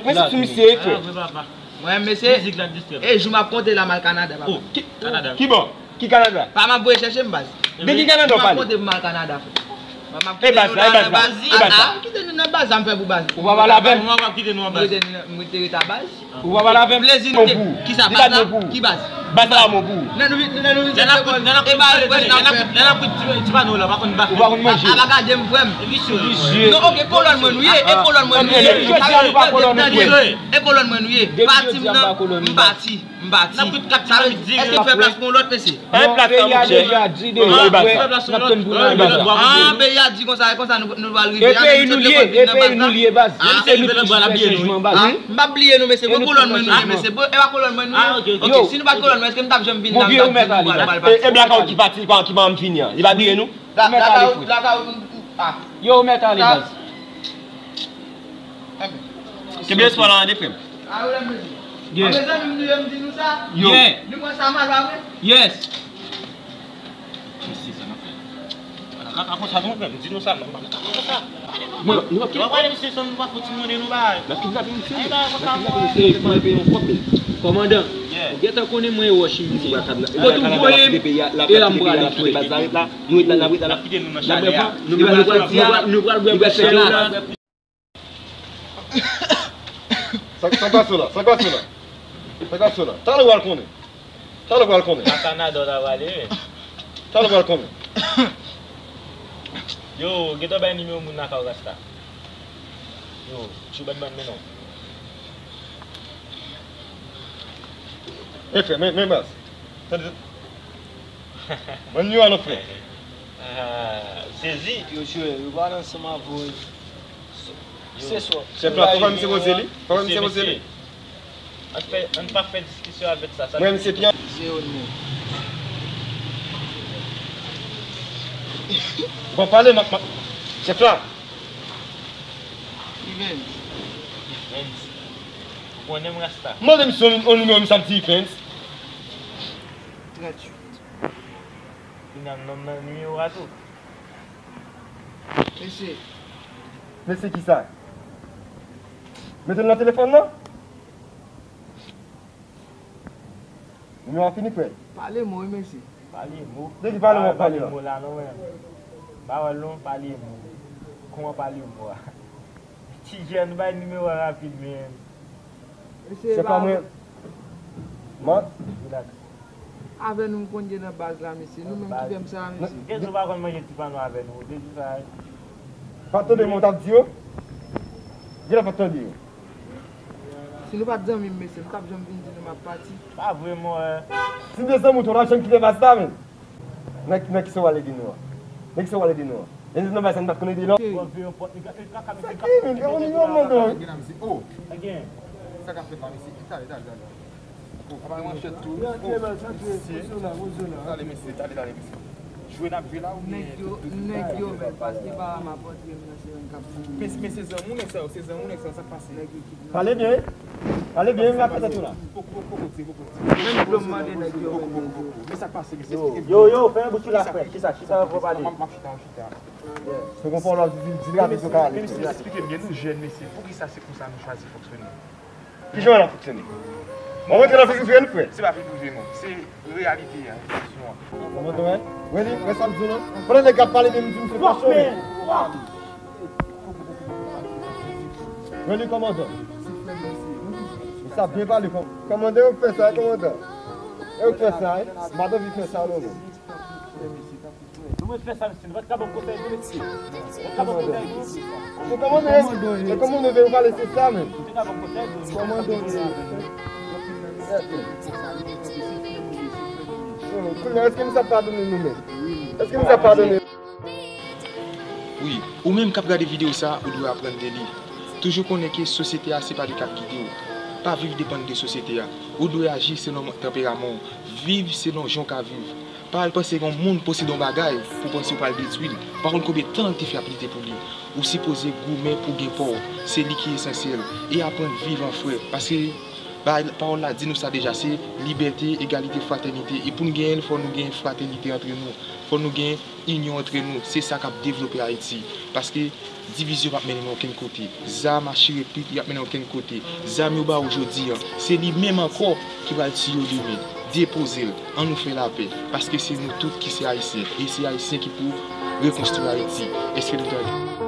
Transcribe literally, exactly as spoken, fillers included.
Prensip sou misye, frè. Mwen, mesye, e jou m ap konte la, m al Kanada, papa. Ki, ki bò? Ki Kanada? Pa m ap voye chèche m, baz. De ki Kanada w pale? M ap konte pou m al Kanada, frè. E baz la, e baz la, e baz la. Kite nou nan baz la, m fè pou baz. Ou pa pale avè m? M rete, m rete, rete a baz. Ou pa pale avè m? Plezi nou te. Kisa, baz la? Ki baz? Baz la, mon pou. Lè nou vin, lè nou vin, lè n ap koute, lè n ap koute, lè n ap koute ti, ti pano la, pa konn baz. Ou pa konn manje. A, a, pa gade m, frè m. Non, oke, kolòn mwen nou ye, e kolòn mwen nou ye. Jodi a nou pa kolòn nou, frè. E kolòn mwen nou ye. Pati m nan, m pati. M pati. Sa vle di, èske n fè plas pou yon lòt mesye? Pa gen plas la, monchè. Peyi a deja di deja, frè, n ap tann pou nou al Kanada. Ah, peyi a di konsa, e konsa nou, nou pral rive. E peyi nou l ye, e peyi nou l ye, baz. E nou ki fè chanjman, baz. M p ap bliye nou, mesye. Bon, kolòn mwen nou ye, mesye. Bon, e pa kolòn mwen nou ye. Ok, si nou pa t kolòn mwen, èske nou t ap janm vin la? Bon, vye ou mèt ale, baz. E, e blakawout ki pati, ki pa, ki pa janm fini an, li pa bliye nou? Ou mèt ale, frè. Yo, ou mèt ale, baz. Kenbe espwa la tande, frè m. Yes. Yo. Nou pran sa mal, pa vre? Yes. Mesye, sa n ap fè. Kaka konsa, non, frè m, di nou sa, non, kaka konsa. Bon, nou ap kidnape misye san nou pa fouti mande nou bagay. N ap kidnape misye. N ap kidnape misye, e pou mwen peye yon kòb, men. Kòmandan, ou gentan konnen mwen e wòch misye. Kote ou voye m, e la m prale, frè. Nou ret la, n ap ret la, n ap kite nou nan chalè a. Nou pral, nou pral, nou pral bwè pou chalè a. Sa, sa k pase w la? Sa k pase w la? Sa k pase w la? Talè w pral konnen. Talè w pral konnen. A Kanada w ta prale, men. Talè w pral konnen. Yo, gentan bay nimewo moun lakay ou, Rasta. Yo, tchou bann bann men non. Men frè, men, men baz. Tande. Ban nimewo a non, frè. Ah, sezi. Yo, jwe, yo pale ansanm avè w. Se swa. Chèf la, fò pa misye poze li. Fò pa misye poze li. Ann fè, ann pa fè diskisyon avèk sa. Sa mwen, misye pyan. Zewo non. Bon, pale, m ap, m ap, chèf la. Evans. Evans. Ou konnen m Rasta. Mande misye yon, yon nimewo, misye ap di Evans. Tranntuit. Kounye a m nonm nan nimewo a tou. Mesye. Mesye kisa? Mete l nan telefòn nan. Nimewo a fini, frè. Pale mo, wi, mesye. Pale mo. De ki pale mo, pale la? Pale mo la, non, men. Pa wè l non, pale mo. Kòman pale mo a? Ti jèn, bay nimewo a rapid, men. Mesye, se pa mwen. Man. Relax. Avè nou m konn gen nan baz la, mesye. Nou menm ki fè m sa, mesye. Gen jou pa konn manje ti pano avè nou. Ou te di sa, wi. Pa t tande men w t ap di yo? Gen lè pa t tande yo. Si nou pa t zanmi m, mesye, m t ap janm vin di nou m ap pati. Pa vre, mon frè. Si m te zanmi w tou, w t ap janm kite baz la, menm. Nan, nan kisa w ale di nou an? Nan kisa w ale di nou an? E nou nan bagay sa nou pa t konn ede non? Bon, vye yon pòt, li ka, li ka, li ka, sa ki, men, yon, yon, yon, yon, gen la, mesye. Oh! Sa k ap fèt la, mesye? Talè, talè, talè. Oh, apa yon manchèt tou. Oh, mesye. Talè, mesye, talè, talè, mesye. Jwe n ap jwe la, oubyen nèg yo, tout, tout nèg yo, men, paske pa m ap antre m nan se yon k ap fou. Men, men se zanmi w nèg sa yo, se zanmi w nèg sa yo, sa k pase? Nèg yo kidnape. Pale byen, wi. Pale byen, wi, m ap fè tèt ou la. Poko, poko, poko, poko. Menm dlo m mande nèg yo, men nèg yo. Men sa k pase, mesye, eksplike m. Yo, yo, fèmen bouch ou la, frè. Kisa, kisa w pral pale? M ap, m ap chita, m ap chita. Se konpò w ap di, di rapid pou ka ale. Men mesye, eksplike m byen, nou jèn, mesye. Poukisa se konsa nou chwazi fonksyone? Kijan w ap fonksyone? W ap rantre nan vi prive nou, frè? Se pa vi prive, non. Se reyalite a, sitiyasyon an. Kòmandan, wi. Wi, li, wè sa m di w, non? Pandan nèg ap pale de m, di m se fason, men. Wi, li, kòmandan. Sa byen pale, kòm-, kòmandan, yo fè sa, kòmandan. Yo fè sa, wi. M pa t anvi fè sa, non, non. Nou mèt fè sa, mesye. Nou pa t ka ban m konsèy, non, mesye. Nou pa t ka ban m konsèy, non. Se kòmandan, e kòmandan, e kòmandan, ou pale, se sa, menm. Nou te ka ban m konsèy, non. Kòmandan, kounye a, èske misye ap padone nou menm? Èske misye ap padone? Wi, ou menm k ap gade videyo sa, ou dwe aprann de li. Toujou konnen ke sosyete a se pa li k ap gide w. Pa viv depann de sosyete a. Ou dwe aji selon tanperaman w. Viv selon jan w ka viv. Pa al panse yon moun posede yon bagay pou panse w pral detwi l. Pa konn konbyen tan l te fè ap lite pou li. Ou sipoze goumen pou gen pa w. Se li ki esansyèl. E aprann viv an frè. Paske pawòl la di nou sa deja, se libète, egalite, fratènite. E pou n genyen l, fò nou gen fratènite antre nou. Fò nou gen inyon antre nou. Se sa k ap devlope Ayiti. Paske divizyon p ap mennen n okenn kote. Zam a chire pit, y ap mennen n okenn kote. Zam yo ba w jodi a, se li menm ankò ki pral tiye w demen. Depoze l. An nou fè lapè. Paske se nou tout ki se Ayisyen. E se Ayisyen ki pou rekonstwi Ayiti. Èske nou tande?